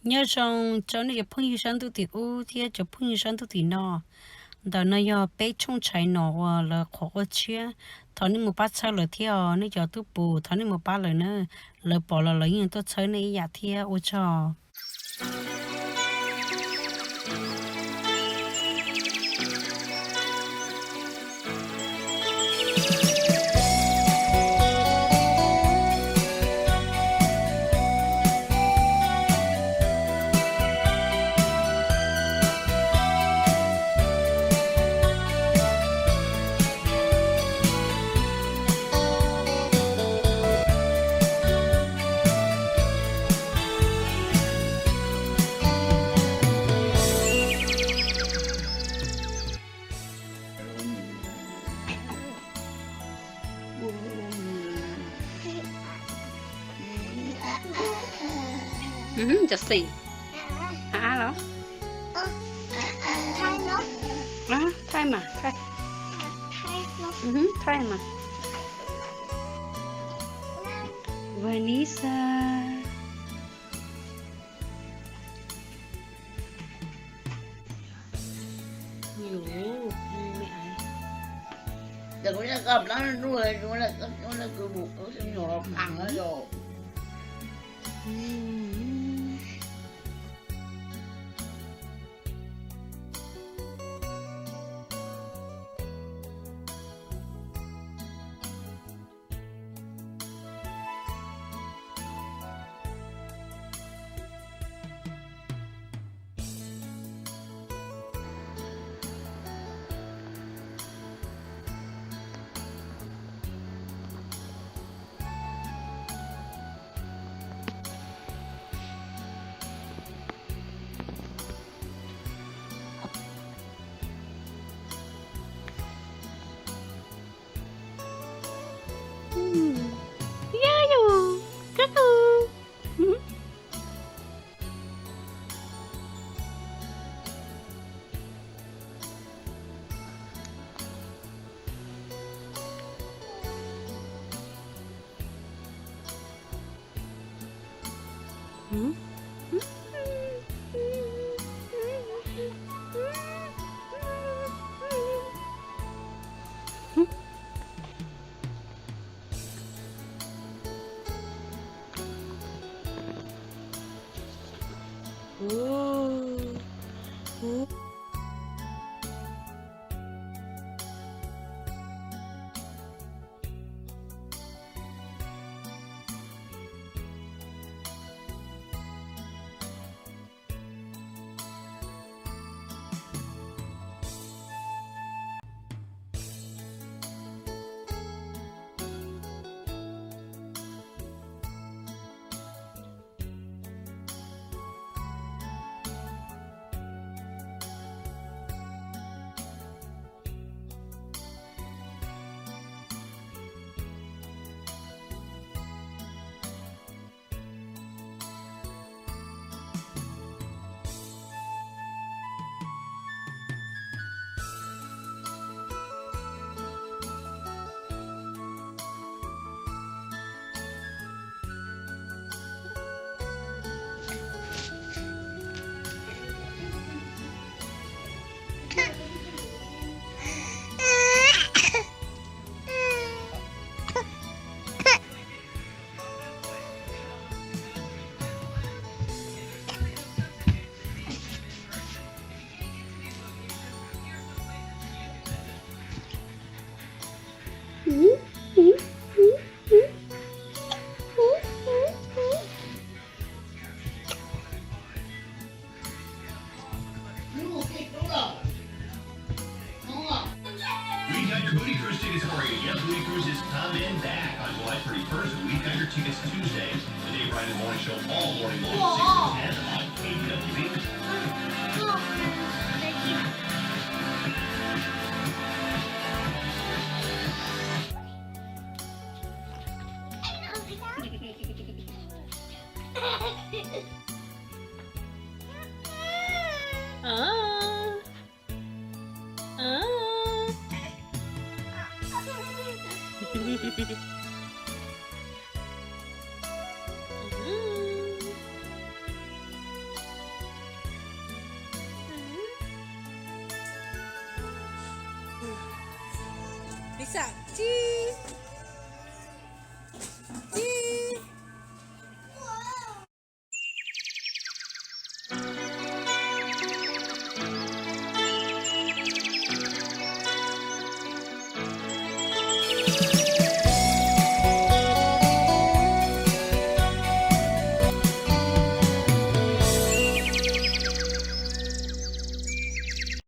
Nyob zoo rau nej cov phooj ywg sab ntuj tim ub thiab cov phooj ywg sab ntuj tim no. Ntawm no yog peb tshooj tshais nom uas lawv qhuav ua tshiab. Thov nej mus pab txhawb lawv thiab os, nej cov tub pus thov nej mus pab lawv na. Lawv pom los lawv yeej tuaj txhawb nej ib yam thiab, ua tsaug. Cov xeem. A los? Thaij mas, thaij. Thaij mas. Vanessa. We've got your Booty Cruise tickets for you. Yep, Booty Cruise is coming back on July thirty-first. We've got your tickets Tuesday. The Dave Brandon Morning Show all morning long, six to ten on K W B. Lis Xam, tsib, tsib.